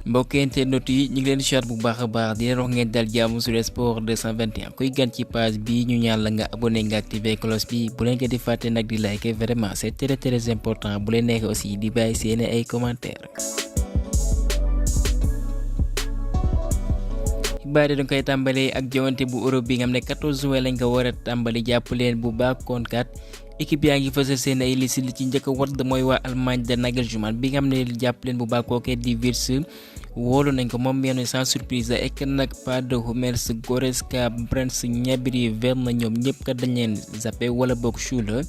mbokk internet yi ñu ngi leen di chat bu baax a baax di leen wax ngeen dal jàmm sur sport 221 kuy gan ci page bi ñu ñaan la nga abonné nga activer cloche bi bu leen ko di fàtte nag di like vraiment c'est très important bu leen nekk aussi di bàyyi seeni ay commentaires. xibaar yi dañ koy tàmbalee ak jowante bu Europe bi nga xam ne 14 juin lañ ko war a tàmbali jàpp leen bu baax kon kat équipe yaa ngi fësal seen ay liste li ci njëkk a wadd mooy waa Allemagne de Nagelsmann bi nga xam ne jàpp leen bu baax kookee di Wirtz wóolu nañ ko moom meen sans surprise la ek nag pas de Hummels Goretzka Brands Gnabry Werner ñoom ñëpp kat dañ leen zappé wala boog Schürrle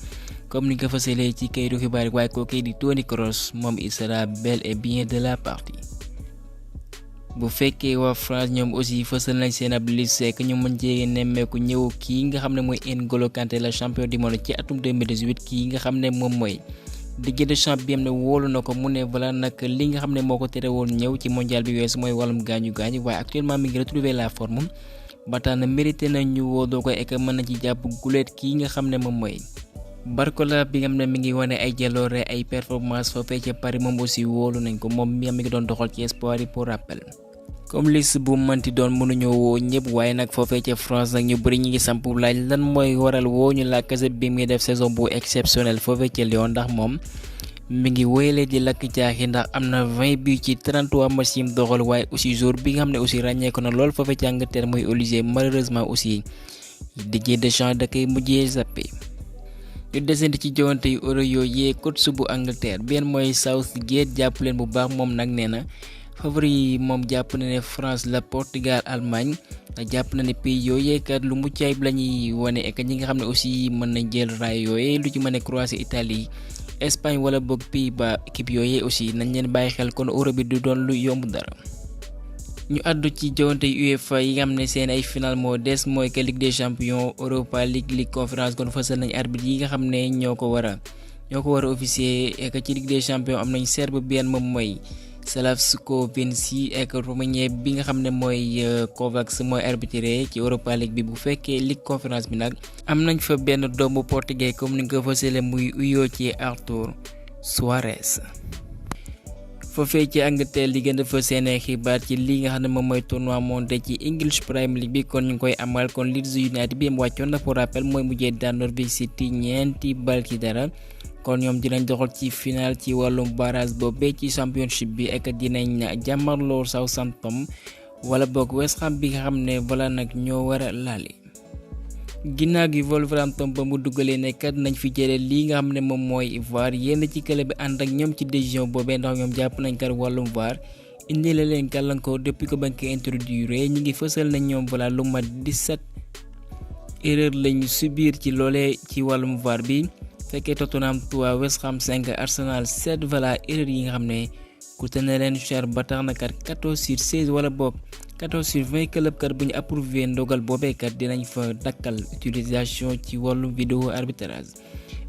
comme ni nga ko fësalee ci kayitu xibaar yi waaye kookee di Toni Kroos moom il sera bel et bien de la partie. bu fekkee waa France ñoom aussi fësal nañ seen ab liste que ñu mën cee nemmeeku ñëw kii nga xam ne mooy N'Golo Kanté la champion du monde ci atum 2018 kii nga xam ne moom mooy Didier Deschamps bi am ne wóolu na ko mu ne voilà nag li nga xam ne moo ko tere woon ñëw ci mondial bi weesu mooy wàllum gaañu waaye actuellement mi ngi retrouver la forme ba tax na mérité na ñu woo doo ko ek mën na ci jàpp guleet kii nga xam ne moom mooy Barcola bi nga xam ne mi ngi wane ay jaloore ay performance foofee ca Paris moom aussi wóolu nañ ko moom mi ngi doon doxal ci espoir yi pour rappel. comme liste bu mënti doon mënuñoo woo ñëpp waaye nag foofee ca France nag ñu bëri ñu ngi samp laaj lan mooy waral woo ñu Lacazette bi muy def saison bu exceptionnel foofee ca Lyon ndax moom mi ngi wéyalee di lakk jaaxi ndax am na 20 buts ci 33 matchs yi mu doxal waaye aussi jour bi nga xam ne aussi ràññeeku na lool foofee ca Angleterre muy Olise malheureusement aussi Didier Deschamps da koy mujjee zappé. ñu desandi ci jowante yu euro yooyu coach bu Angleterre benn mooy Southgate jàpp leen bu baax moom nag nee na favori yi moom jàpp na ne France la Portugal Allemagne te jàpp na ne pays yooyu kat lu mucc ayib la ñuy wane ak ñi nga xam ne aussi mën nañ jël raay yooyu lu ci mën a Croatie Italie Espagne wala boog Pays-Bas équipe yooyu aussi nañ leen bàyyi xel kon euro bi du doon lu yomb dara. ñu àddu ci jowante UEFA yi nga xam ne seen ay final moo des mooy que Ligue des champions Europa League Ligue conférence kon fësal nañ arbitre yi nga xam ne ñoo ko war a officier et que ci Ligue des champions am nañ serbe bien moom mooy Slavsko-Vinci ak Roumanie bi nga xam ne mooy Kovacs mooy arbitré ci Europa League bi bu fekkee Ligue conférence bi nag am nañ fa benn doomu portugais comme ni nga ko fësale muy uyoo ci Arthur Soares. foofee ci Angleterre li gën a fa seen xibaar ci li nga xam ne moom mooy tournoi monté ci English Premier League bi kon ñu ngi koy amal kon Leeds United bi mu wàccoon na pour rappel mooy mujjee daan Norwich City ñeenti bal ci dara kon ñoom dinañ doxal ci final ci wàllum barrage boobee ci championship bi ak dinañ jàmmarloo Southampton wala boog West Ham bi nga xam ne voilà nag ñoo war a laale. ginnaaw gi Wolverhampton ba mu dugalee ne kat nañ fi jëlee lii nga xam ne moom mooy VAR yenn ci club bi ànd ak ñoom ci décision boobee ndax ñoom jàpp nañ kat wàllum VAR indi la leen gàllankoor depuis que bañ ko introduire ñi ngi fësal nañ ñoom voilà lu mat 17 erreur lañu subir ci loolee ci wàllum VAR bi fekkee Tottenham 3 West Ham 5 Arsenal 7 voilà erreur yi nga xam ne coûté na leen cher ba tax na kat 14/16 wala boog 14/20 club kat bu ñu approuvé ndogal boobee kat dinañ fa dakkal utilisation ci wàllu vidéo arbitrage.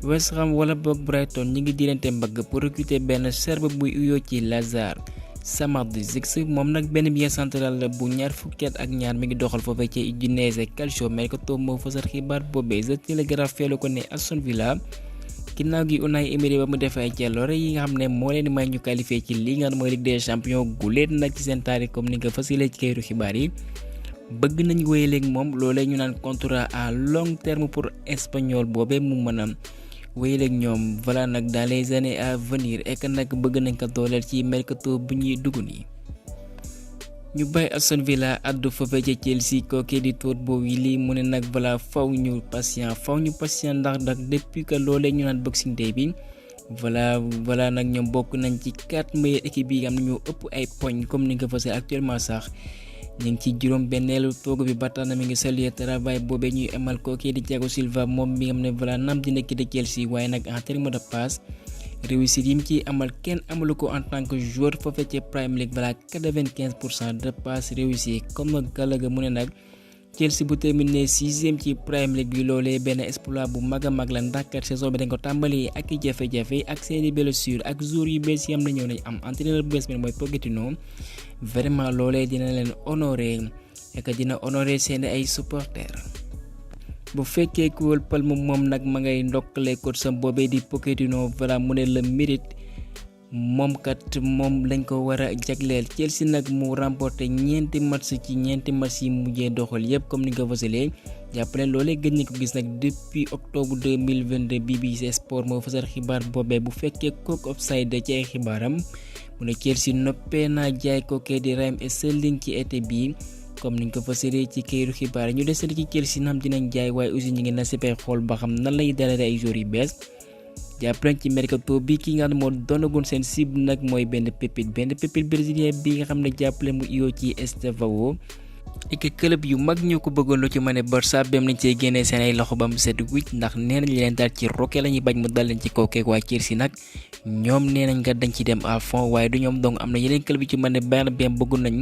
West Ham wala boog Brighton ñi ngi diirante mbagg pour recruter benn serbe buy uyoo ci Lazar Samardzic moom nag benn bien central la bu ñaar fukki at ak ñaar mi ngi doxal foofee ci Udinese Calcio Mercato moo fësal xibaar boobee The Telegraph feelu ko ne Aston Villa ginnaaw gi Unai Emery ba mu def ay jaloore yi nga xam ne moo leen di may ñu qualifié ci li nga xam mooy Ligue des champions guléet nag ci seen taarix comme ni nga fasilee ci kayitu xibaar yi bëgg nañ wéy léegi moom loolee ñu naan contrat à long terme pour espagnol boobee mu mën a wéy léegi ñoom voilà nag dans les années à venir et que nag bëgg nañ ko dooleel ci mercato bu ñuy dugg nii. ñu bàyyi Aston Villa àddu foofee ca Chelsea kooku di Todd Boehly mu ne nag voilà faw ñu patient ndax depuis que loolee ñu naan Boxing Day bi voilà nag ñoom bokk nañ ci 4 meilleures équipes yi nga xam ne ñoo ëpp ay poñ comme ni nga ko fasee actuellement sax ñu ngi ci juróom benneelu toog bi ba tax na mi ngi saluer travail boobee ñuy amal kooku di Thiago Silva moom mi nga xam ne voilà nam dina quitté Chelsea waaye nag en terme de passe réussite yi mu ci amal kenn amalu ko en tant que joueur foofee ci Premier League voilà 95% de passes réussies comme nag Gallagher mu ne nag Chelsea bu terminé 6e ci Premier League bi loolee benn exploit bu mag a mag la ndax kat saison bi dañ ko tàmbali ak i jafe-jafe ak seeni blessure ak joueurs yu bees yi am na ñëw nañ am entraîneur bu bees bi mooy Pochettino vraiment loolee dina leen honoré et que dina honoré seeni ay supporters. bu fekkee Cole Palmer moom nag ma ngay ndokkale coach sam boobee di Pochettino voilà mu ne le mérite moom kat moom lañ ko war a jagleel. Chelsea nag mu remporté ñeenti match yi mujjee doxal yëpp comme ni nga ko fësalee jàppale loolee gëj nañ ko gis nag depuis octobre 2022 BBC Sport moo fësal xibaar boobee bu fekkee kook offside ci ay xibaaram mu ne Chelsea noppee naa jaay kookee di Raheem Sterling ci été bii comme ni nga ko fësalee ci këyitu xibaar ñu desal ci Chelsea nam dinañ jaay waaye aussi ñu ngi na sipee xool ba xam nan lay dalale ay joueurs yu bees. jàppale ci mercato bi ki nga xam ne moo doonagoon seen cible nag mooy benn pépite brésilien bi nga xam ne jàppale mu iyoo ci Estevao ak club yu mag ñoo ko bëggoon lu ci mën a Barça bem nañ cee génnee seen ay loxo ba mu set wicc ndax nee nañ leen daal ci roke la ñuy bañ mu dal leen ci kawkeek waa Chelsea nag ñoom nee nañ nga dañ ci dem à fond waaye du ñoom donc am na yeneen club yu ci mën a Bayern bem bëggoon nañ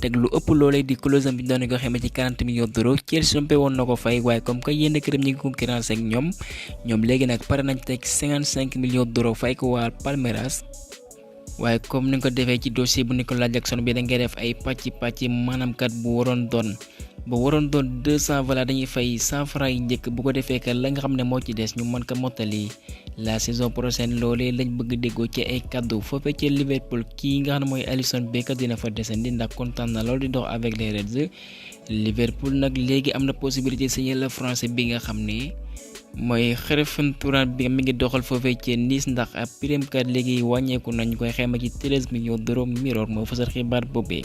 teg lu ëpp loolee di clause bi doon ko xamee ci 40 millions d'euros Chelsea sompé woon na ko fay waaye comme que yenn club ñi ngi concurrence ak ñoom léegi nag pare nañ teg 55 millions d'euros fay ko waa Palmeiras. waaye comme ni nga ko defee ci dossier bu Nicolas Jackson bi da ngay def ay pàcc maanaam kat bu waroon doon 200 voilà dañuy fay 100 francs yi njëkk bu ko defee kat la nga xam ne moo ci des ñu mën ko mottali la saison prochaine loolee lañ bëgg déggoo ci ay kaddu foofee ci Liverpool kii nga xam ne mooy Alisson Becker dina fa desandi ndax kontaan na lool di dox avec les Reds. Liverpool nag léegi am na possibilité signer le français bi nga xam ne mooy Krépin Thuram bi mi ngi doxal foofee ci Nice ndax ab prime kat léegi wàññeeku nañ koy xayma ci 13 millions d'euros. Mirror moo fësal xibaar boobee.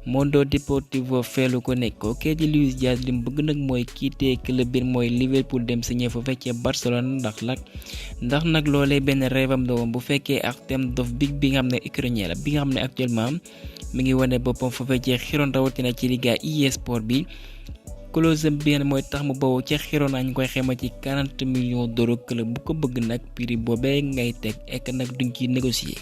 Mundo Deportivo feelu ko nekk kooku di Luis Diaz li mu bëgg nag mooy quitter club bi mooy Liverpool dem signer foofee ci Barcelone ndax nag loolee benn rêvam la woon bu fekkee Artem Dovbyk bi nga xam ne ukrainien la bi nga xam ne actuellement mi ngi wane boppam foofee ci Girona rawatina ci Liga e-sport bi. clause bi mooy tax mu bawoo ca Girona ñu koy xayma ci 40 millions d'euros club bu ko bëgg nag prix boobee ngay teg ek nag duñ ci négocier.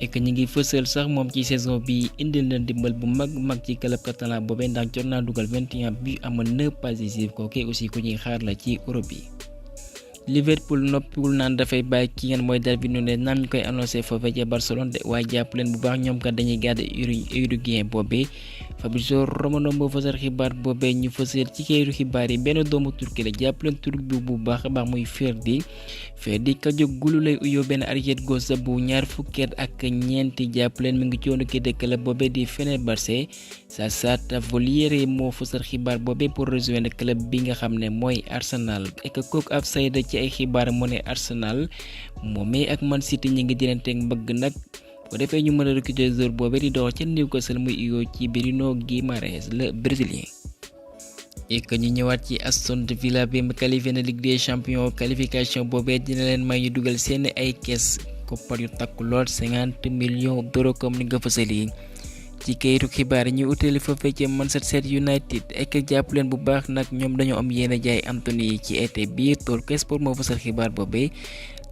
et que ñi ngi fësal sax moom ci saison bi indil na dimbal bu mag ci club catalan boobee ndax jot naa dugal 21 bi amoon 9 passes décisives kooku aussi ku ñuy xaar la ci Europe bi. Liverpool noppiwul naan dafay bàyyi ki ngeen mooy Darwin Núñez naam ñu koy annoncé foofee ca Barcelone de waaye jàpp leen bu baax ñoom kat dañuy garder uruguayen boobee. Fabrizio Romano moo fësal xibaar boobee ñu fësal ci kayitu xibaar yi benn doomu Turki la jàpp leen turc bi bu baax a baax muy Ferdi Kajoglu lay uyoo benn arrière gauche bu ñaar fukkeet ak ñeenti jàpp leen mi ngi ci yoonu kii de club boobee di Fenerbahçe Sasa Tavoliere moo fësal xibaar boobee pour rejoindre club bi nga xam ne mooy Arsenal et que kooku ab sayda ci ay xibaar mu ne Arsenal moomee ak Man City ñi ngi diranteeg mbëgg nag bu defee ñu mën a recruter joueur boobee di dox ca Newcastle muy uyoo ci Bruno Guimaraes le brésilien. et que ñu ñëwaat ci Aston Villa bi mu qualifié na Ligue des Champions qualification boobee dina leen may ñu dugal seen ay kees koppar yu takku lool 50 millions d'euros comme ni nga fësalee ci kayitu xibaar yi ñu utali foofee ci Manchester United ek jàpp leen bu baax nag ñoom dañoo am yéen a jaay Anthony ci été bi Talksport moo fësal xibaar boobee.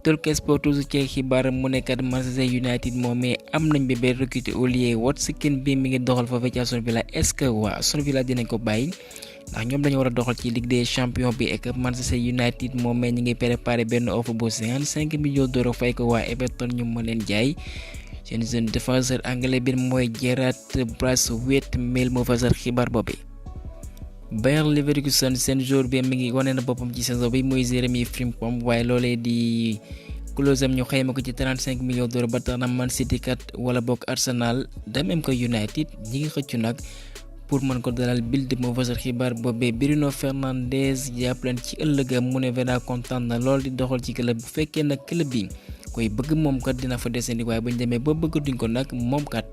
Talksport toujours ci xibaar mu nekkat Manchester United moomee am nañ bébé recruté Ollie Watkins bi mi ngi doxal foofee ci Aston Villa est-ce que waa Aston Villa dinañ ko bàyyi ndax ñoom dañu war a doxal ci Ligue des Champions bi ek Manchester United moomee ñi ngi préparé benn offre bu 55 millions d'euros fay ko waa Everton ñu mën leen jaay seen jeune défenseur anglais bi mooy Gerrard Braithwaite moo fasal xibaar boobu. Bayer Leverkusen seen joueur bi mi ngi wane na boppam ci saison bi muy Jérémy Frimpong waaye loolee di clause am ñu xayma ko ci 35 millions d'euros ba tax na Man City kat wala bokk Arsenal de même que United ñi ngi xëccu nag pour mën ko dalal Bild moo fasal xibaar boobee. Bruno Fernandes jàpp leen ci ëllëgam mu ne Vena kontaan na lool di doxal ci club bu fekkee nag club bi koy bëgg moom kat dina fa desandi waaye bu ñu demee ba bëgg duñ ko nag moom kat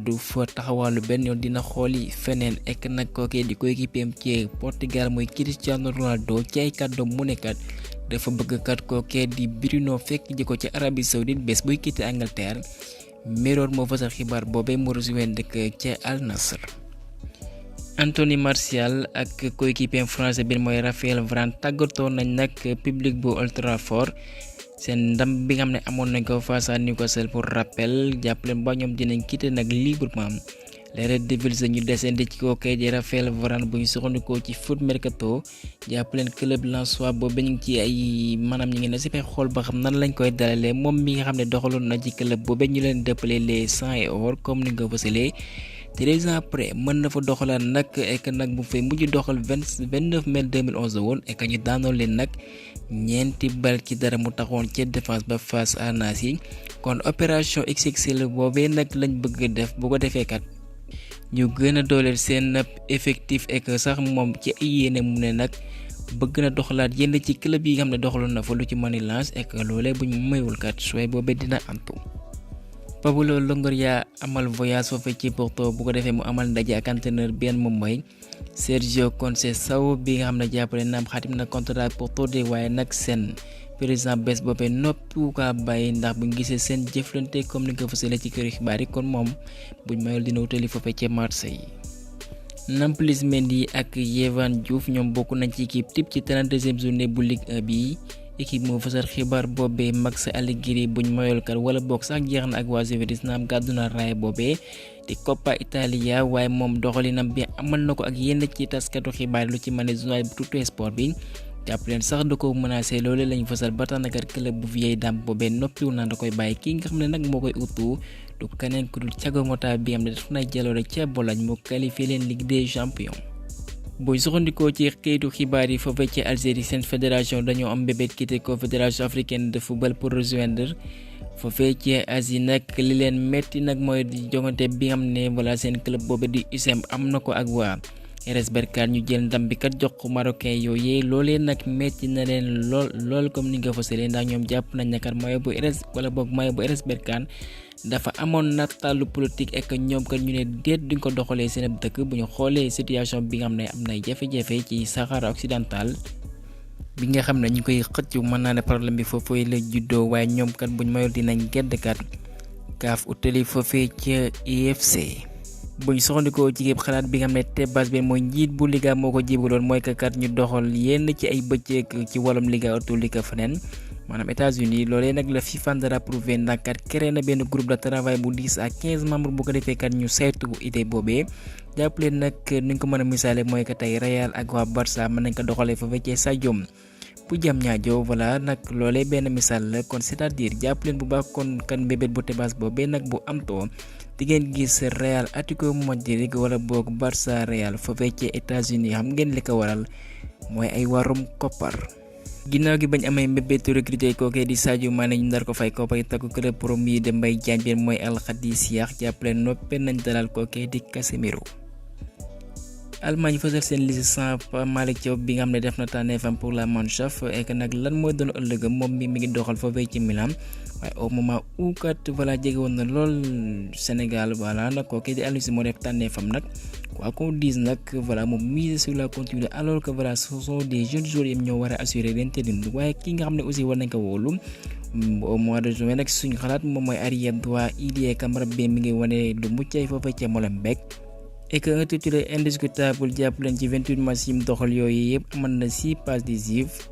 du fa taxawaalu benn yoon dina xooli feneen ek nag kookee di coéquipier ci Portugal mooy Cristiano Ronaldo ci ay kàddoom mu ne kat dafa bëgg kat kookee di Bruno fekk ji ko ci Arabie Saoudite bés buy quitté Angleterre. Mirror moo fasal xibaar boobee mu rejoindre ca Al Nassr. Anthony Martial ak coéquipier français bi mooy Raphaël Varane tàggatoo nañ nag public bu Old Trafford seen ndam bi nga xam ne amoon nañ ko face à Newcastle pour rappel jàppaleen ba ñoom dinañ quitter nag librement les Red Devils ñu descendi ci kookee di Raphaël Varane bu ñu soxandikoo ci Foot Mercato jàppaleen club lensois boobu ñu ngi ci ay maanaam ñu ngi ne si fay xool ba xam nan lañ koy dalalee moom mi nga xam ne doxaloon na ci club boobu ñu leen dëppale les 100 et or comme ni nga ko fësalee 13 ans après mën na fa doxalaat nag ek nag bu fay mujj doxal 29 mai 2011 la woon ek ñu daanoon leen nag ñeenti bal ci dara mu taxoon ci défense ba face à Nice yi kon opération XXL boobee nag lañ bëgg def bu ko defee kat ñu gën a dooleel seen effectif ek sax moom ci yéene mu ne nag bëgg na doxalaat yenn ci club yi nga xam ne doxaloon na fa lu ci mani Lens ek loolee buñ mayul kat suway boobee dina antu. Pablo Longoria amal voyage foofu ci Porto bu ko defee mu amal ndaje ak entraîneur benn moom mooy Sergio Conceição bi nga xam ne jàppale naam xatim na contrat Porto de waaye nag seen président bés boobee noppi kaa bàyyi ndax buñ gisee seen jëflante comme ni nga ko fësalee ci këru xibaar yi kon moom buñ mayul dina wutali foofu ci Marseille. Nampalys Mendy ak Yehvan Diouf ñoom bokk nañ ci équipe type ci 32e journée bu Ligue 1 bi. équipe moo fësal xibaar boobee Max Allegri buñ moyol kat wala bokk sax jeex na ak waa Juventus naam gàddu na raay boobee di Coppa Italia waaye moom doxalinam bi amal na ko ak yenn ci taskatu xibaar lu ci mën a journal bu Tutto Sport bi jàpp leen sax da ko menacé loole lañ fësal ba tax na kat club bu vieille dame boobee noppiwu na da koy bàyyi kii nga xam ne nag moo koy utu du keneen ku dul Thiago Motta bi am ne def na jaloore ca Bologne mu qualifié leen Ligue des Champions. booy soxandikoo ci kayitu xibaar yi foofee ci Algérie seen fédération dañoo am mbébét quitté confédération africaine de football pour rejoindre foofee ci Asie nag li leen metti nag mooy di jongante bi nga xam ne voilà seen club boobu di USM am na ko ak waa RS Berkane ñu jël ndam bi kat jox ko marocain yooyu loolee nag metti na leen lool comme ni nga ko fësalee ndax ñoom jàpp nañ ne kat maillot bu RS wala boog maillot bu RS Berkane dafa amoon nataalu politique ek ñoom kat ñu ne déet duñ ko doxalee seen dëkk bu ñu xoolee situation bi nga xam ne am na jafe-jafe ci Sahara occidental bi nga xam ne ñu koy xëcc mën naa ne problème bi foofee la juddoo waaye ñoom kat buñ mayul dinañ gedd kat kaaf utali foofee ca IFC. buñ soxandikoo ci képp xalaat bi nga xam ne Tebas bi mooy njiit bu Liga moo ko jébaloon mooy que kat ñu doxal yenn ci ay bëccëg ci wàllum Liga auto Liga feneen maanaam États-Unis loolee nag la FIFA dara approuvé ndax kat créé na benn groupe de travail bu 10 à 15 membres bu ko defee kat ñu saytu idée boobee jàpp leen nag ni ñu ko mën a misaale mooy que tey Real ak waa Barça mën nañ ko doxalee fa fekkee Stadium bu Diamniadio voilà nag loolee benn misaal la kon c'est-à-dire jàpp leen bu baax kon kan mbébét bu Tebas boobee nag bu am too di ngeen gis Real Atlético Madrid wala boog Barça Real fa fekkee États-Unis xam ngeen li ko waral mooy ay warum koppar. ginnaaw gi bañ amee mbébétu recruter kookee di Sadio Mané ñu ndar ko fay koppar takku club promis de Mbaye Diagne bi mooy Al Khadisiyyah jàppale noppee nañ dalal kookee di Casemiro. Allemagne fësal seen liste sans Malick Thiaw bi nga xam ne def na tànneefam pour la Mannschaft ek nag lan mooy doon ëllëgam moom mi ngi doxal foofee ci Milan waaye au moment où kat voilà jege woon na lool Sénégal voilà nag kookee di Aliou Cissé moo def tànneefam nag quoi qu'on dise nag voilà moom mise sur la continuité alors que voilà ce sont des jeunes joueurs yi ñoo war a assurer l'intérim waaye ki nga xam ne aussi war nañ ko wóolu au mois de juin nag suñu xalaat moom mooy arrière droit Didier Camara bi mi ngi wane lu mucc ay foofee ca Molenbeek et que un titulaire indiscutable jàpp leen ci 28 matchs yi mu doxal yooyu yëpp mën na 6 passes décisives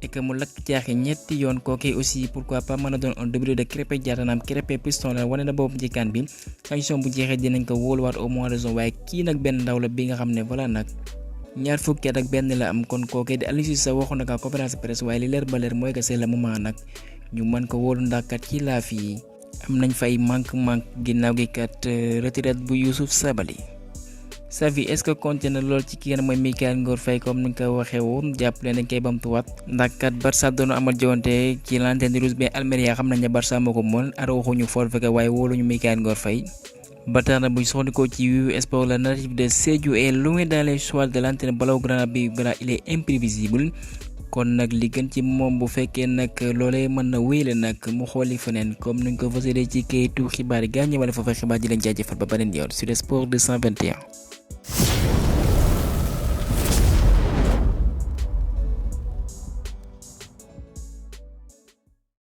et que mu lakk jaaxi ñetti yoon kookee aussi pourquoi pas mën a doon un doublé de Krépin Diatta naam Krépin piston la wane na boobu ci kan bi sanction bu jeexee dinañ ko wóoluwaat au mois de juin waaye kii nag benn ndaw la bi nga xam ne voilà nag ñaar fukki at ak benn la am kon kookee di Aliou Cissé waxoon na ko conférence de presse waaye li leer ba leer mooy que c'est le moment nag ñu mën ko wóolu ndax kat ci laa fii am nañ fay manque ginnaaw gi kat retraite bu Youssouf Sabaly. Xavi est-ce que compte na lool ci ki nga mooy Mikayil Ngor Faye comme ni nga ko waxee woon jàpp leen dañ koy bamtuwaat ndax kat Barça doon amal jowante ci Lanterne Rouge bi Almeria xam nañ ne Barça moo ko mën Araujo ñu for fekk waaye wóoluñu Mikayil Ngor Faye ba tax na buñ soxandikoo ci Wiwi Sport la narratif de Sédhiou est loin dans les choix de Lanterne Blaugrana bi voilà il est imprévisible kon nag li gën ci moom bu fekkee nag loolee mën na wéyle nag mu xooli feneen comme nuñ ko fasalee ci kayitu xibaar yi gaañe wala foofa xibaar di leen jaajëfal ba beneen yoon sur le sport 221.